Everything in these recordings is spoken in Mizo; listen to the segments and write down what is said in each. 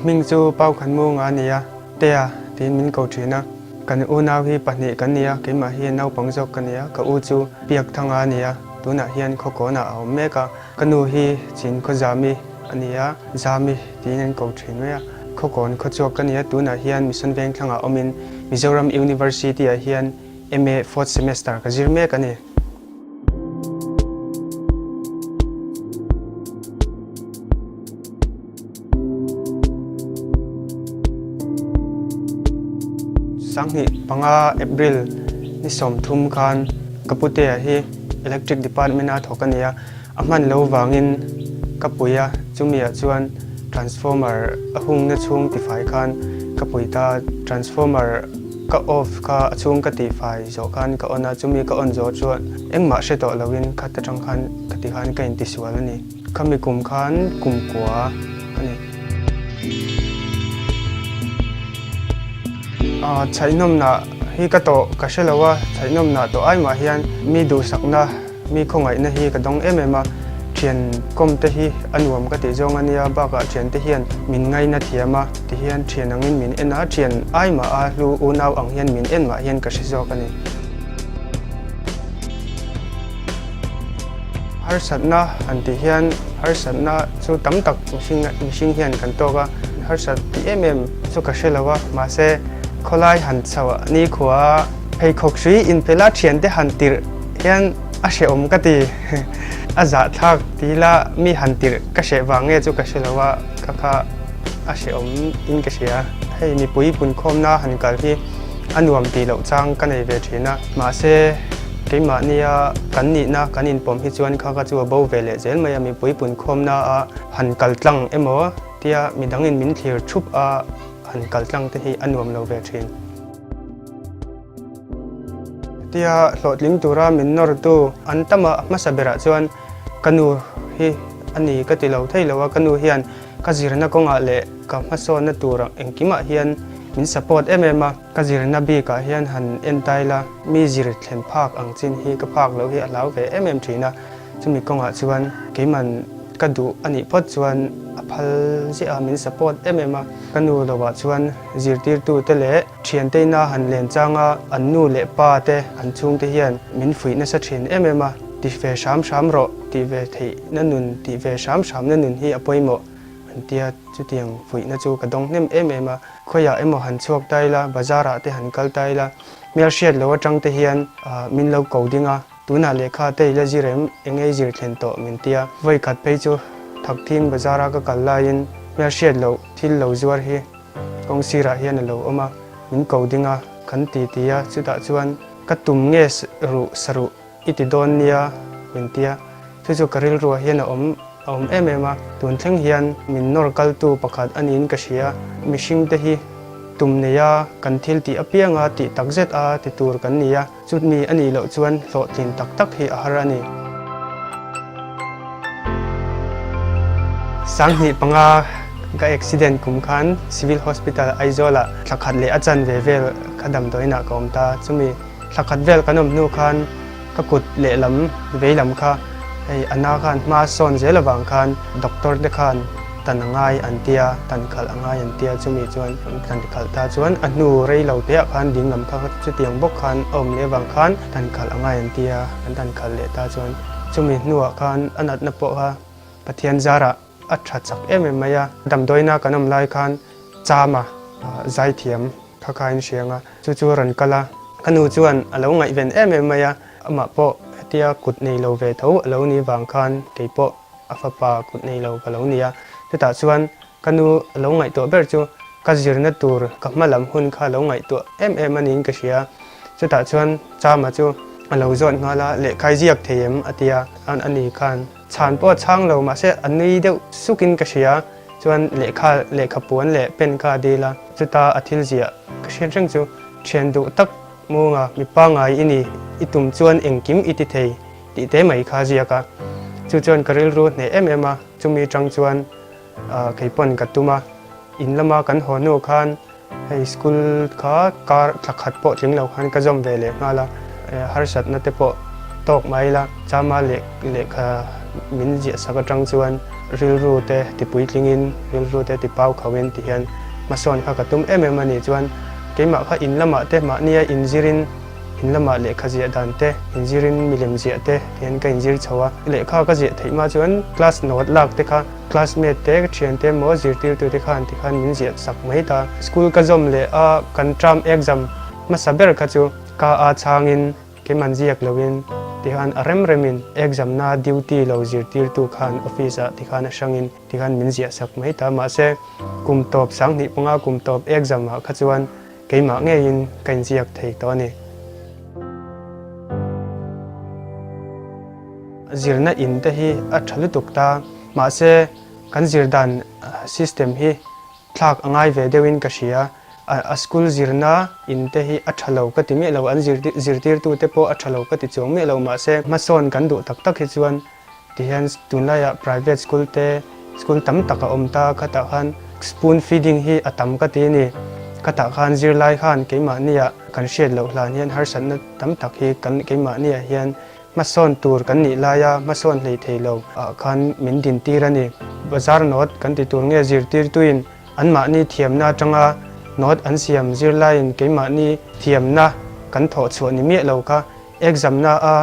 hming chu Pau Khanmunga a ni a, Tea tiin min ko thin a. Kan unau hi pahnih kan ni a, keimah hi naupang zawk ka ni a, ka u chu Piakthanga a ni a, tunah hian Khawkawnah a awm mek a. Ka nu hi Chin Khawzami a ni a, Zami tiin an ko thin mai a. Khawkawn khawchhuak ka ni a, tunah hian Mission Vengthlangah awmin Mizoram University-ah hian MA fourth semester ka zir mek a ni. 5 April ni 30 khan ka putea hi Electric Department a thawk a ni a, a hman lo vangin ka pui a, chumi ah chuan transformer a hungna chhung tifai khan ka pui ta, transformer ka off kha a chhung ka tihfai zawh khan ka on a, chumi ka on zawh chuan engmah hre tawh loin khat atang khan ka ti khan ka intisual a ni. Khami kum khan kum kua a ni. Chhaihnawmna hi ka tawh ka hre lo a, chhaihnawmna tawh ai mah hian mi duhsakna, mi khawngaihna hi ka dawng em em a, thian kawm te hi a nuam ka tih zawng a nia, bakah thian te hian min ngaina thiam a, tihian thian angin min en a, thian ai mah a hlu unau ang hian min en mah hian ka hre zawk a ni. Harsatna han tih hian harsatna chu tam tak mihring mihring hian kan tawk a, harsat tih em em chu ka hre lo a, mahse khawlai han chho ah nikhua pheikhawk hrui inphelh a thiante han tirh hian a hrehawm ka ti, a zahthlak ti ila mi han tirh ka hreh vang nge chu ka hre lo a, ka kha a hrehawm in ka hria. Hei mipui punkhawmna han kal hi a nuam tih loh chang ka nei ve thin a, mahse keimahnia kan nihna kan inpawm hi chuan kha kha chu a bo ve leh zel mai a, mipui punkhawmna a han kal tlang emaw tia midangin min thlir thup a han kal tlang te hi a nuam lo ve thin. Tia hlawhtling tura min nawrtu an tam a, hmasa berah chuan ka nu hi a ni ka ti lo thei lo a, ka nu hian Ka zirna kawngah leh ka hmasawnna tur engkimah hian min support em em a, ka zirna bikah hian han en tai la, mi zir thlen phak ang chin hi ka phak loh hi a hlau ve em em thin a, chumi kawngah chuan keiman ka duh a nih phawt chuan a phal ziah a, min support em em a, ka nu lovah chuan zirtirtute leh thiante ina han len changa an nu leh pa te an chhungte hian min fuih nasa thin em em a. Ti ve hram hram rawh, tih ve theihna nun, tih ve hram hramna nun hi a pawimawh an tia, chutiang fuihna chu ka dawng hnem em em a. Khawiah emaw han chhuak ta ila, bazar ah te han kal ta ila, hmelhriat lo atang te hian min lo ko ding a, tunah lehkha te ila zir em, eng ei zir thlen tawh min tia. Vawi khat phei chu Thakthing bazar a ka kal laiin hmelhriat loh thil lo zuar hi kawng sirah hian a lo awm a, min ko ding a, kan ti ti a, chutah chuan ka tum nge ruh saruh I ti dawn nia min tia, chu chu ka rilruah hian a awm a awm em em a, tun thleng hian min nawr kaltu pakhat a niin ka hria. Mihring te hi tum neia kan thil tih apianga tih tak zet a ti tur kan ni a, chutmi a nih loh chuan hlawhtlin tak tak hi a har a ni. 5,000 ka accident kum khan Civil Hospital Aizawl-ah thla khat leh a chanve vel kha damdawiinah ka awm ta, chumi Thla khat vel kan awm hnu khan ka kut lehlam veilam kha hei a na khan hma sawn zel avang khan doctor te khan tan a ngai an tia, tan khalh a ngai an tia chumi chuan tan khalh ta chuan a hnu rei lo te ah khan dinglam kha chutiang bawk khan a awm leh avang khan tan khalh a ngai an tia, kan tan khalh leh ta chuan chumi hnuah khan a natna pawh kha Pathian zarah a tha chak em em mai a, damdawiina kan awm lai khan Chama zaithiam kha kha in hria anga chu chu a rawn kal a, ka nu chuan a lo ngaihven em em mai a, amah pawh hetia kut nei lo ve tho a lo nih vang khan kei pawh a fapa kut nei lo ka lo ni a, chutah chuan ka nu a lo ngaihtuah ber chu ka zirna tur ka hma lam hun kha a lo ngaihtuah em em a niin ka hria, chutah chuan Chama chu a lo zawt nghal a, lehkha i ziak thei em? a ti a, a ni khan chhan pawh a chhang lo mahse a nui deuh sukin ka hria. Chuan lehkha lehkha puan leh pen kha a dil a, chuta a thil ziah ka hriat reng chu thian duh tak Munga mi pangngai i ni, i tum chuan engkim i ti thei tih te mai kha a ziak a. Chu chuan ka rilru hneh em em a, chumi tang chuan kei pawn ka tum a, in lama kan haw hnu khan Hei school kha kar thla khat pawh tling lo khan ka zawm ve leh nghal a, harsatna te pawh tawk mai ila, Chama leh lehkha min ziah sak atang chuan rilru te ti puitlingin, rilru te ti pau khauhin ti hian hmasawn kha ka tum em em a ni. Chuan keimah kha in lamah te mahnia inzirin in lamah lehkha ziah dan te inzirin milem ziah te ti hian ka inzir chho a. Lehkha ka ziah theih hma chuan class note lak te kha classmate te ka thian te emaw zirtirtu te khan ti khan min ziah sak mai ta. School ka zawm leh a kan term exam hmasa ber kha chu ka a chhangin Keiman ziak loin tikhan a rem remin exam na duty lo zirtirtu khan office ah tikhan a hrangin tikhan min ziah sak mai ta. Mahse kum tawp 2005 kum tawp exam ah kha chuan keimah ngeiin ka inziak thei tawh a ni. Zirna in te hi a tha lutuk ta. Mahse kan zir dan system hi Thlak a ngai ve deuhin ka hria. A school zirna in te hi a tha lo ka ti miah lo, an zirtirtu te pawh a tha lo ka ti chuang miah lo mahse hmasawn kan duh tak tak hi chuan tihian tunlaiah private school te school tam tak a awm ta khatah khan spoon feeding hi a tam ka ti a ni. Khatah khan zirlai khan keimahniah kan hriat loh hlan hian harsatna tam tak hi kan keimahniah hian Hmasawn tur kan nih laia hmasawn hlei thei lo ah khan min din tir a ni. Bazar note kan ti tur nge zirtirtuin anmahni thiamna atanga note an siam zirlaiin keimahni thiamna kan thawh chhuah ni miah lo kha examna a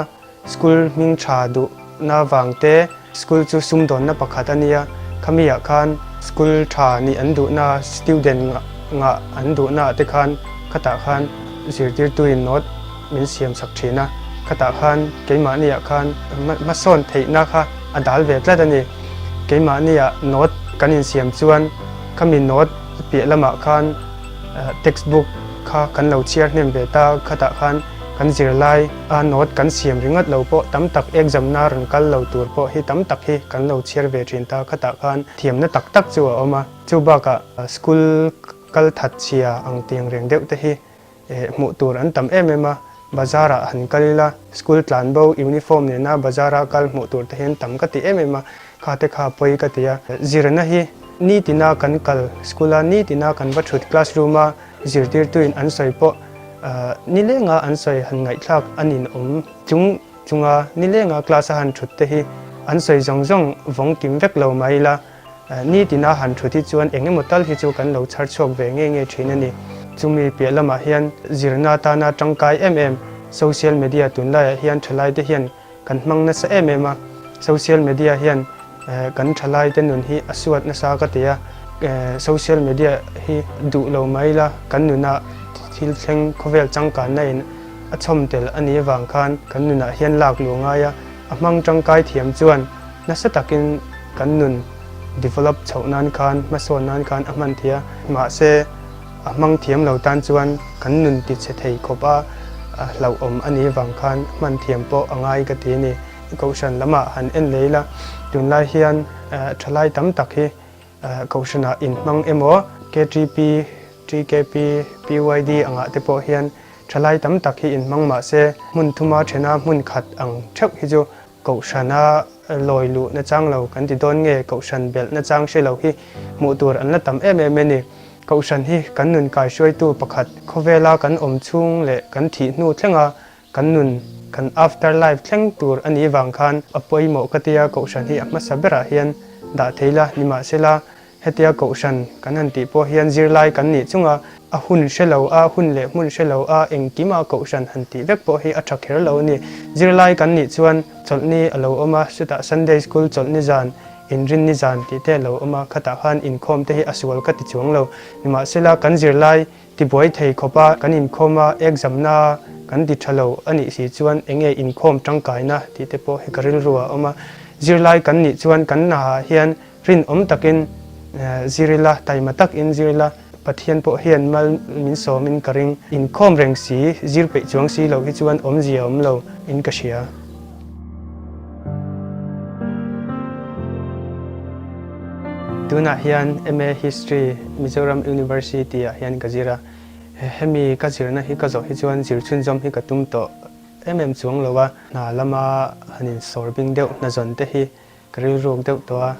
school hming tha duhna vang te school chu sumdawnna pakhat a nia khami ah khan school tha nih an duhna student ngah an duhna ah te khan khatah khan zirtirtuin note min siam sak thin a, khatah khan keimahni ah khan hmasawn theihna kha a dal ve tlat a ni. Keimahni ah note kan insiam chuan khami note piah lamah khan textbook kha kan lo chhiar hnem ve ta, khatah khan kan zirlai a note kan siam ringawt lo pawh tam tak exam na rawn kal lo tur pawh hi tam tak hi kan lo chhiar ve thin ta, khatah khan thiamna tak tak chu a awm a. Chu bakah school kal that chhia ang tiang reng deuh te hi Hmuh tur an tam em em a, bazar ah han kal ila, school tlan bo uniform nena bazar a kal hmuh tur te hian tam ka ti em em a, kha te kha pawi ka ti a. Zirna hi nitina kan kal school a, nitina kan va thut classroom a zirtirtuin an sawi pawh nilenga an sawi han ngaihthlak a ninawm chung chunga nilenga class a han thut te hi an sawi zawng zawng vawng kim vek lo mai ila. Nitina han thut hi chuan eng emaw tal hi chu kan lo chhar chhuak ve ngei ngei thin a ni. Chumi piah lamah hian zirna atana tangkai em em social media tunlaiah hian thalaite hian kan hmang nasa em em a. Social media hian kan thalaite nun hi a suat nasa ka ti a. Social media hi duh lo mai la kan nunah thil thleng khawvel changkanna in a chhawm tel a nih avang khan kan nunah hian lak luh ngai a. A hmang tangkai thiam chuan nasa takin kan nun develop chhoh nan khan, hmasawn nan khan a hman thei a. Mahse, a hmang thiam lo tan chuan kan nun tichhe thei khawp a hlauhawm a nih vang khan hman thiam pawh a ngai ka ti a ni. Kohhran lamah han en leh ila, tunlai hian thalai tam tak hi Kohhranah inhmang emaw, KTP, TKP, PYD angah te pawh hian thalai tam tak hi inhmang mahse hmun thuma thena hmun khat ang theuh hi chu Kohhrana lawi luh nachang lo kan ti dawn nge Kohhran belh nachang hre lo hi hmuh tur an la tam em em a ni. Kohhran hi kan nun kaihruaitu pakhat khawvela kan awm chhung leh kan thih hnu thlenga kan nun kan after life thleng tur a nih vang khan a pawimawh ka tia Kohhran hi a hmasa berah hian dah thei la nimahsela Hetia kohhran kan han tih pawh hian zirlai kan nih chunga a hun hre lo a, hun leh hmun hre lo a, engkima kohhran han tih vek pawh hi a tha kher lo a ni. Zirlai kan nih chuan chawlhni a lo awm a, chutah Sunday School chawlhni zan, inrinni zan tih te a lo awm a, khatah khan inkhawm te hi a sual ka ti chuang lo. Nimahsela kan zirlai tibuai thei khawp a, kan inkhawm a, exam-na kan ti tha lo a nih si chuan eng nge inkhawm tangkaina tih te pawh hi ka rilru ah a awm a. Zirlai kan nih chuan kan hnaah hian Rinawm takin zir ila, taima takin zir ila, Pathian pawh hian mal min sawmin ka ring. Inkhawm reng si, zir peih chuang si lo hi chuan awmzia awm lo in ka hria. Tunah hian MA History Mizoram University ah hian ka zir a, hemi ka zirna hi ka zawh hi chuan zir chhunzawm hi ka tum tawh em em chuang lo a, hna lama han insawr bing deuh hna zawn te hi Ka rilruk deuh tawh a,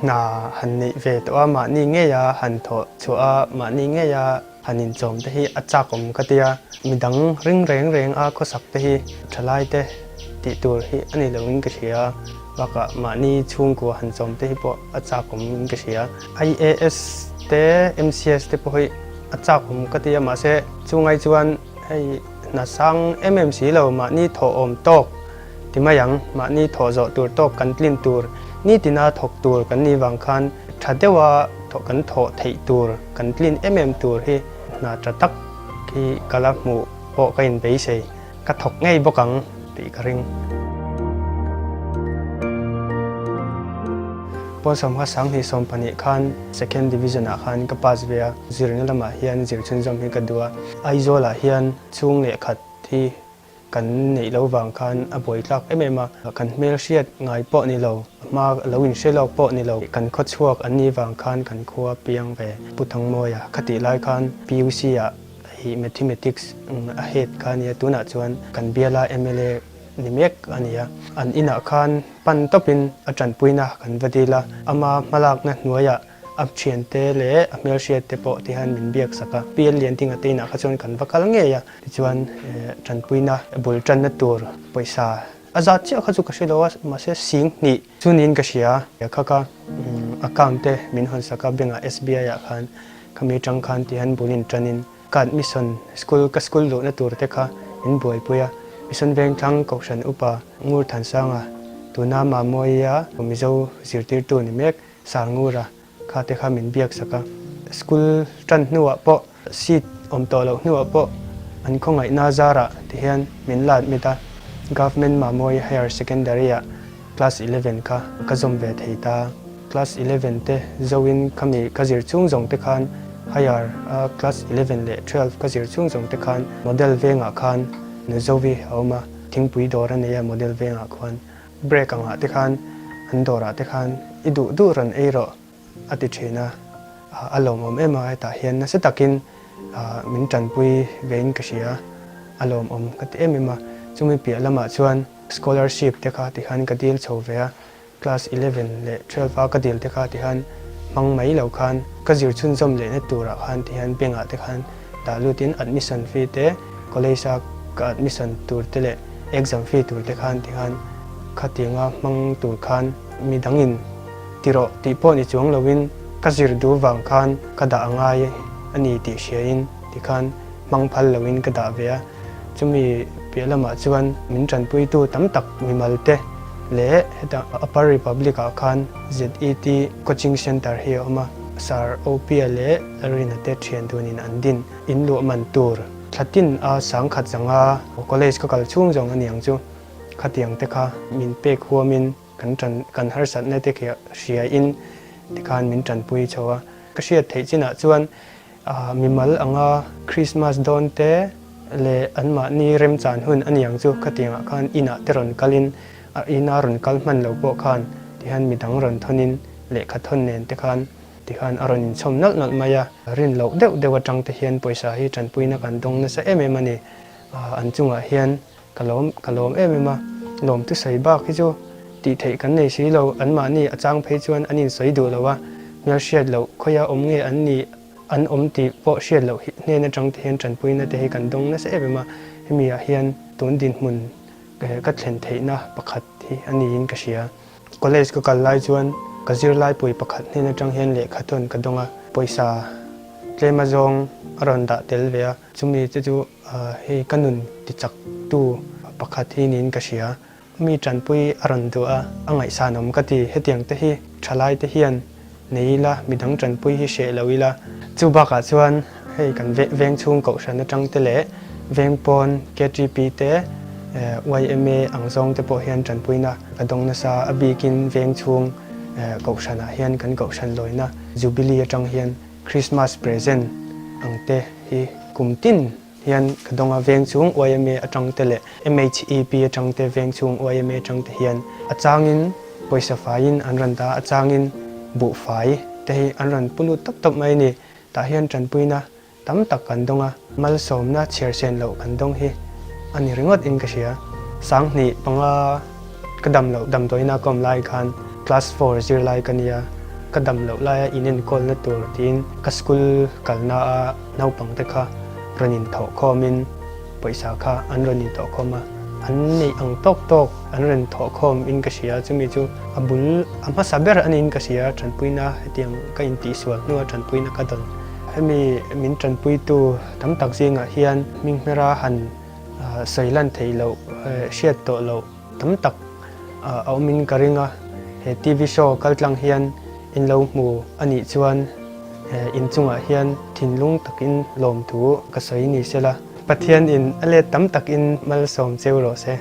hna han neih ve tawh a, mahni ngeia han thawh chhuah a, mahni ngeia han inchawm te hi a chak awm ka ti a, midang ring reng reng a khawsak te hi thalai te tih tur hi a ni loin ka hria. Bakah mahni chhungkua han chawm te hi pawh a chak awm in ka hria. IAS te MCS te pawh hi a chak awm ka ti a mahse chungai chuan hei hna sang em em si lo mahni thawh awm tawk ti mai ang. Mahni thawh zawh tur tawk kan tlin tur nitina thawk tur kan nih vang khan tha deuha thawh kan thawh theih tur kan tlin em em tur hi hna tha tak hi ka la hmuh pawh ka inbeisei. Ka thawk ngei bawk ang tih ka ring. Pawl sawmkha 2020 khan Second Division ah khan ka pass ve a, zirna lamah hian zir chhunzawm hi ka duh a. Aizawl ah hian chhung leh khat hi kan neih loh vang khan a buai tlak em em a, kan hmelhriat ngai pawh ni lo, a hma lo inhre lawk pawh ni lo, kan khawchhuak an nih vang khan kan khua piang ve. Pu Thangmawia khatih lai khan PUC ah Hi Mathematics a head kha a nia, tunah chuan kan biala mla ni mek a ni a. An inah khan pan tawpin a tanpuina kan va dil a, ama hmalakna hnuaiah a thiante leh a hmelhriatte pawh ti hian min biak sak a. PL Liantinga te inah kha chuan kan va kal ngei a, tichuan tanpuina bul tanna tur pawisa a zat chiah kha chu ka hre lo a, mahse 2000 chu niin ka hria. Kha ka account te min hawn sak a, bank ah SBI ah khan Khami tang khan ti hian bul in tanin ka admission school ka school luhna tur te kha min buaipui a, Mission Vengthlang Kohhran Upa Ngur Thansanga tuna Mamawia Mizo zirtirtu ni mek Sar Ngura kha te kha min biak sak a. School tan hnuah pawh seat awm tawh loh hnuah pawh an khawngaihna zarah ti hian min la admit a, Government Mamawia Higher Secondary ah Class 11 kha ka zawm ve thei ta. Class 11 te zoin khami ka zir chhung zawng te khan higher a class 11 leh 12 ka zir chhung zawng te khan model vengah khan nu Zovi a awm a, thingpui dawr a nei a model vengah khuan break angah te khan an dawrah te khan i duh duh rawn ei rawh a ti thin a, a lawmawm em a hetah hian nasa takin min tanpui vein ka hria a lawmawm ka ti em em a, chumi piah lamah chuan Scholarship te kha tikhan ka dil chho ve a, class 11 leh 12 a ka dil te kha tikhan hmang mai lo khan ka zir chhunzawm lehna turah khan tihian bank ah te khan dah lutin admission fee te college a ka admission tur te leh exam fee tur te khan tikhan khatianga hmang tur khan midangin ti rawh tih pawh ni chuang loin ka zir duh vang khan ka dah angai a ni tih hriain tikhan hmang phal loin ka dah ve a. Chumi piah lamah chuan min tanpuitu tam tak mimal te leh heta Upper Republic ah khan ZET Coaching Centre hi a awm a, Sir Opia leh Lalrina te thian dunin an din in luah man tur thla tin a 10,000 zanga college ka kal chhung zawng a niang chu khatiang te kha min pek huamin kan tan kan harsatna te khi hria in tikhan min tanpui chho a. Ka hriat theih chinah chuan Mimal anga Krismas dawn te leh anmahni remchan hun a niang chu khatiangah khan inah te rawn kalin a ina rawn kal hman lo pawh khan tihian midang rawn thawnin lehkha thawn nen te khan tikhan a rawn inchhawm nawlh nawlh mai a. Rin loh deuh deuh atang te hian pawisa hi tanpuina kan dawng nasa em em a ni. An chungah hian Ka lawm, ka lawm em em a, lawm thusawi bak hi chu tih theih kan nei si lo, anmahni a chang phei chuan an insawi duh lo a, hmelhriat loh khawia awm nge an nih, an awm tih pawh hriat loh hi hnen atang te hian tanpuina te hi kan dawng nasa em em a, hemi ah hian tun dinhmun ka thlen theihna pakhat hi a niin ka hria. College ka kal lai chuan ka zirlaipui pakhat hnen atang hian lehkha thawn ka dawng a, pawisa tlem azawng a rawn dah tel ve a, chumi te chu Hei ka nun tichaktu pakhat hi niin ka hria. Mi tanpui a rawn duh a, a ngaihsan awm ka ti. Hetiang te hi thalai te hian nei ila, midang tanpui hi hreh lo ila. Chu bakah chuan hei kan veng chhung kohhran atang te leh veng pawn KTP te yma ang zawng te pawh hian tanpuina ka dawng nasa. A bikin veng chhung kohhranah hian kan kohhran lawina Jubilee atang hian Christmas present ang te hi kum tin hian ka dawng a, veng chung yma atang te leh MHEP atang te veng chung yma atang te hian a changin pawisa faiin an rawn dah a, a changin buhfai te hi an rawn pu lut tawp tawp mai a ni. Tah hian tanpuina tam tak kan dawng a, malsawmna chhiarsen loh kan dawng hi a ni ringawt in ka hria. 2005 ka dam loh damdawiina ka awm lai khan class four zirlai ka nia, ka dam loh laia in enkawlna tur tiin ka school kalna a naupang te kha rawn inthawh khawmin pawisa kha an rawn inthawh khawm a. An neih ang tawk tawk an rawn thawh khawm in ka hria, chumi chu a bul a hmasa ber a niin ka hria, tanpuina hetiang ka intihsual hnua tanpuina ka dawn. Hemi min tanpuitu tam tak zingah hian hminghmera han sawi lan theih loh, hriat tawh loh tam tak a awmin ka ring a, he TV show kaltlang hian in lo hmu a nih chuan inchungah hian thinlung takin lawmthu ka sawi ni sela. Pathian in a let tam tak in malsawm cheu rawh se.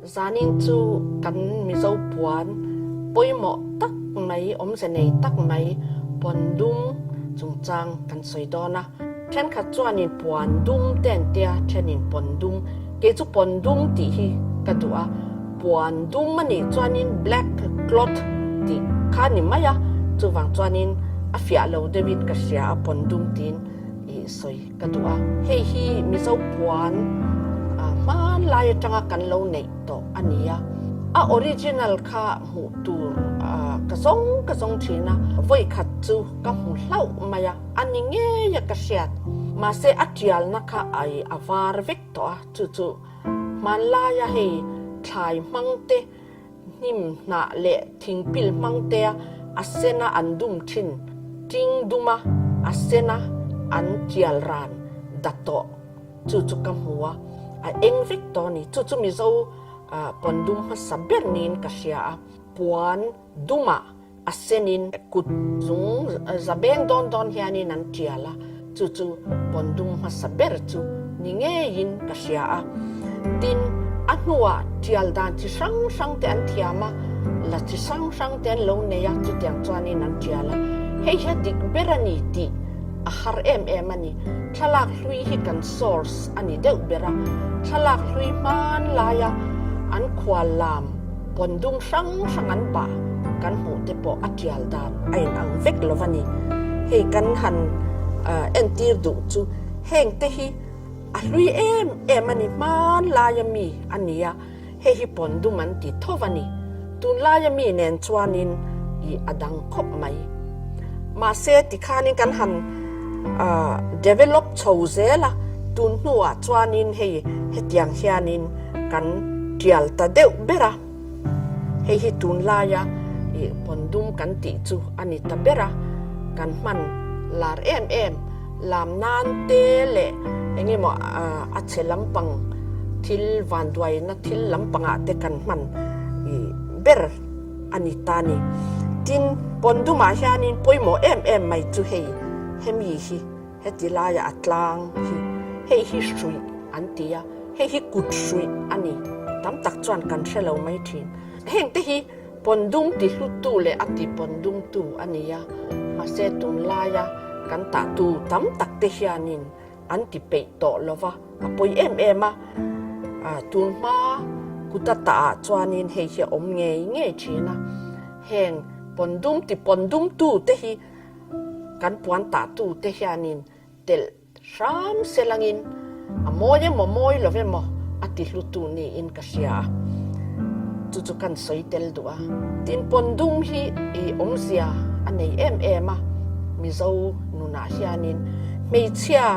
Zanin chu kan Mizo puan pawimawh tak mai, awmze nei tak mai puan dum chungchang kan sawi dawn a. Thenkhat chuanin puan dum te an tia, thenin puan dum. Kei chu puan dum tih hi ka duh a, puan dum a nih chuanin black cloth tih kha a ni mai a, chuvang chuanin a fiah lo deuhin ka hria a puan dum tiin ih sawi ka duh a. Hei hi Mizo puan hmanlai atanga kan lo neih tawh a ni a, a original kha hmuh tur ka zawng ka zawng thin a, vawikhat chu ka hmu hlauh mai a, a ni ngei a ka hriat. Mahse a tialna kha ai a var vek tawh a, chu chu hmanlaia hei thlai hmang te, hnim hnah leh thingpil hmang tea a sena an dum thin, ting duma a sena an tial ran da tawh chu chu ka hmu a, a eng vek tawh a ni. Chu chu Mizo puan dum hmasa ber niin ka hria a, puan dumah A senin kut zung za beng dawn dawn hianin an tial a, chu chu pawndum hmasa ber chu ni ngeiin ka hria a. Tin, a hnuah tial dan chi hrang hrang te an thiam a, la chi hrang hrang te an lo nei a, chutiang chuanin an tial a. Hei hi a dik ber a ni tih a har em em a ni. Thlalak hlui hi kan source a ni deuh ber a, thlalak hlui hmanlaia an khual lam, Pawndung hrang hrang an bah kan hmuh te pawh a tial dan a in ang vek lo a ni. Hei kan han entir duh chu heng te hi a hlui em em a ni, hmanlaia mi a ni a, hei hi pawndum an ti tho a ni. Tunlaia mi nen chuanin i a dang khawp mai. Mahse tikhanin kan han develop chho zel a, tun hnuah chuanin hei hetiang hianin Kan tial ta deuh ber a, hei hi tunlaia ih pawndum kan tih chu a ni ta ber a, kan hman lar em em lam nan te leh eng emaw a chhe lampang thil vanduaina thil lampangah te kan hman ih ber a ni ta ni. Tin, pawndumah hianin pawimawh em em mai chu hei hemi hi. Heti laia a tlang hi hei hi hruih an ti a, hei hi kut hruih a ni. Tam tak chuan kan hre lo mai thin. Heng te hi pawndum ti hluttu leh a ti pawndumtu a ni a, mahse tunlaia kan tahtu tam tak te hianin an ti peih tawh lo va, a pawi em em a. Tun hma kuta tahah chuanin hei hi a awm ngei ngei thin a, heng pawndum ti pawndumtu te hi Kan puan tahtu te hianin telh hram se langin a mawi emaw mawi lo emaw a ti hlutu niin ka hria a. Chu chu kan sawi tel duh a. Tin, pawn dum hi i awmzia a nei em em a, Mizo nunah hianin hmeichhia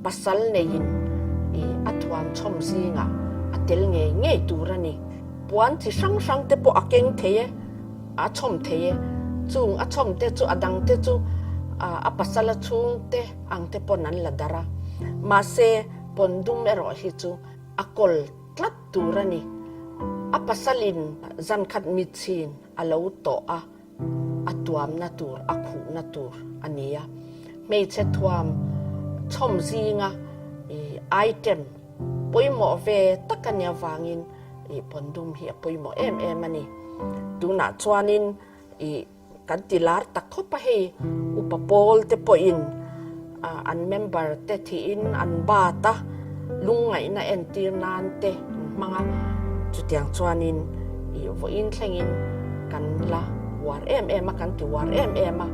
pasal neiin i a thuam chhawm zingah a tel ngei ngei tur a ni. Puan chi hrang hrang te pawh a keng thei e, a chhawm thei e. Chung a chhawm te chu a dang te chu a pasal a chhung te ang te pawn an la darh a. Mahse, pawn dum erawh hi chu a kawl tlat tur a ni. A pasalin zankhat mitchhin a lo tawh a, a tuamna tur, a khuhna tur a ni a. Hmeichhe thuam chhawm zinga item pawimawh ve tak a nih avangin pawndum hi a pawimawh em em a ni. Tunah chuanin Kan ti lar tak khawp a hei, upa pawl te pawhin an member te thihin an bat a, lungngaihna entir nan te an hmang a, chutiang chuanin ih vawiin thlengin kan la uar em em a, kan ti uar em em a,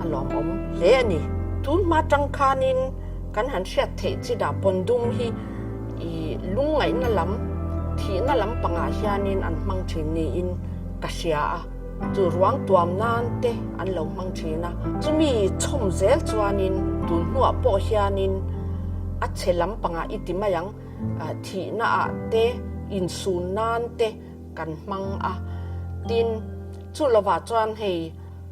a lawmawm hle a ni. Tun hma tang khanin kan han hriat theih chi dah pawn dum hi ih lungngaihna lam, thihna lam pangah hianin an hmang thin niin ka hria a. Chu ruang tuam nan te an lo hmang thin a. Chumi chhawm zel chuanin tun hnuah pawh hianin a chhe lampangah i ti mai ang, thihna ah te, insun nan te kan hmang a. Tin, chu lovah chuan hei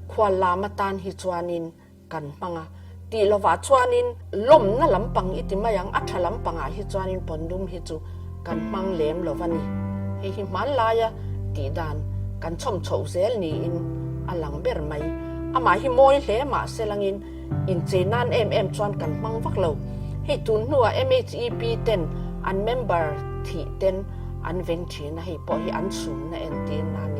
khual lam atan hi chuanin kan hmang a. Tih lovah chuanin lawmna lampang i ti mai ang, a tha lampangah hi chuanin pawndum hi chu kan hmang lem lo va ni. Hei hi hmanlaia tih dan kan chhawm chhoh zel niin a lang ber mai. Amah hi mawi hle mah se langin inchei nan em em chuan kan hmang vak lo. Hei tun hnuah MHEP ten an member thih ten an veng thin a, hei pawh hi an chhumna entir nan.